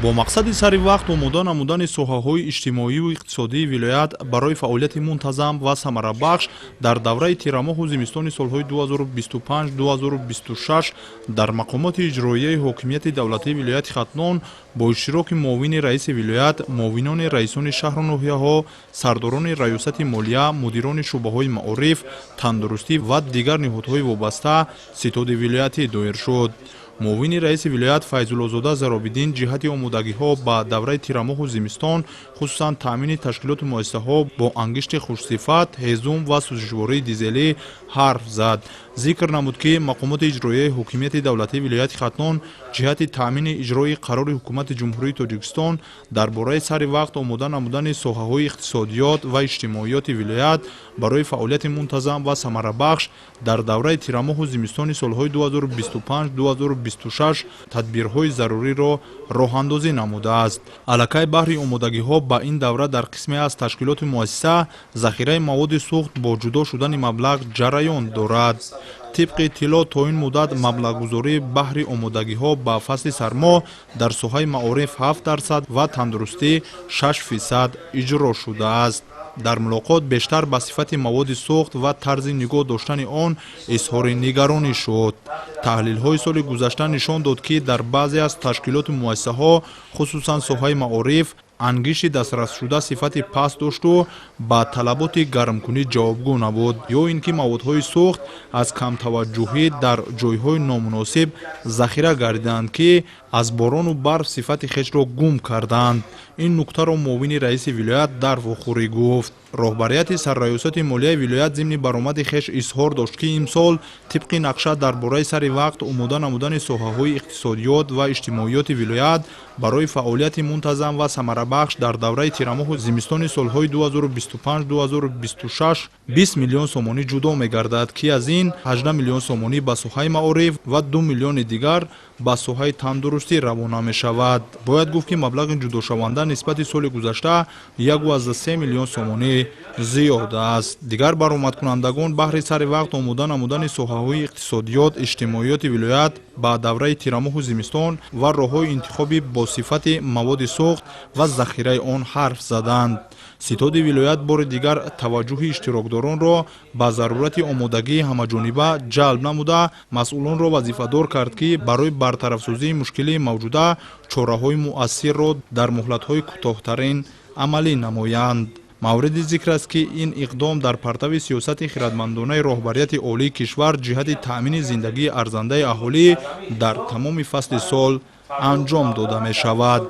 Бо мақсади сари вақт омода намудани соҳаҳои иҷтимоию иқтисодии вилоят барои фаъолияти мунтазам ва самарабахш дар давраи тирамоҳу зимистони солҳои 2025-2026, дар мақомоти иҷроияи ҳокимияти давлатии вилояти Хатлон бо иштироки муовини раиси вилоят, муовинони раисони шаҳру ноҳияҳо, сардорони раёсати молия, мудирони шӯъбаҳои маориф, тандурустӣ ва дигар ниҳодҳои вобаста ситоди вилоятӣ доир шуд. Муовини раиси вилоят Файзуллозода Заробиддин ҷиҳати омодагиҳо ба давраи тирамоҳу зимистон, хусусан таъмини ташкилоту муассисаҳо бо ангишти хушсифат, ҳезум ва сӯзишвории дизелӣ ҳарф зад. Зикр намуд, ки мақомоти иҷроияи ҳокимияти давлатии вилояти Хатлон ҷиҳати таъмини иҷрои қарори Ҳукумати Ҷумҳурии Тоҷикистон дар бораи сари вақт омода намудани соҳаҳои иқтисодиёт ва иҷтимоиёти вилоят барои фаъолияти мунтазам ва самарабахш дар давраи тирамоҳу зимистони солҳои 2025-2026 тадбирҳои заруриро роҳандозӣ намудааст. Аллакай баҳри омодагиҳо ба ин давра дар қисме аз ташкилоти муассиса захираи маводи сӯхт бо ҷудо шудани маблағ ҷараён дорад. Тибқи иттилоъ, то ин муддат маблағгузорӣ баҳри омодагиҳо ба фасли сармо дар соҳаи маориф 7% ва тандурустӣ 6% иҷро шудааст. Дар мулоқот бештар ба сифати маводи сӯхт ва тарзи нигоҳ доштани он изҳори нигаронӣ шуд. Таҳлилҳои соли гузашта нишон дод, ки дар баъзе аз ташкилоту муассисаҳо, хусусан соҳаи маориф, ангишти дастрасшуда сифати паст дошту ба талаботи гармкунӣ ҷавобгӯ набуд ё ин ки маводҳои сӯхт аз камтаваҷҷӯҳӣ дар ҷойҳои номуносиб захира гардиданд, ки аз борону барф сифати хешро гум карданд. Ин нуктаро муовини раиси вилоят дар вохӯрӣ гуфт. Роҳбарияти сарраёсати молияи вилоят зимни баромади хеш изҳор дошт, ки имсол тибқи нақша дар бораи сари вақт омода намудани соҳаҳои иқтисодиёт ва иҷтимоиёти вилоят барои фаъолияти мунтазам ва самарабахш дар давраи тирамоҳу зимистони солҳои 2025-2026 20 миллион сомонӣ ҷудо мегардад, ки аз ин 18 миллион сомонӣ ба соҳаи маориф ва 2 миллиони дигар ба соҳаи тандурустӣ равона мешавад. Бояд гуфт, ки маблағи ҷудошаванда нисбати соли гузашта 1,3 миллион сомонӣ зиёд аст. Дигар баромадкунандагон баҳри сари вақт омода намудани соҳаҳои иқтисодиёт, иҷтимоиёти вилоят ба давраи тирамоҳу зимистон ва роҳҳои интихоби босифати маводи сӯхт ва захираи он ҳарф заданд. Ситоди вилоят бори дигар таваҷҷӯҳи иштирокдоронро ба зарурати омодагии ҳамаҷониба ҷалб намуда, масъулонро вазифадор кард, ки барои бартарафсозии мушкилии мавҷуда чораҳои муассирро дар муҳлатҳои кӯтоҳтарин амалӣ намоянд. Мавриди зикр аст, ки ин иқдом дар партави сиёсати хирадмандонаи роҳбарияти олии кишвар ҷиҳати таъмини зиндагии арзандаи аҳолӣ дар тамоми фасли сол анҷом дода мешавад.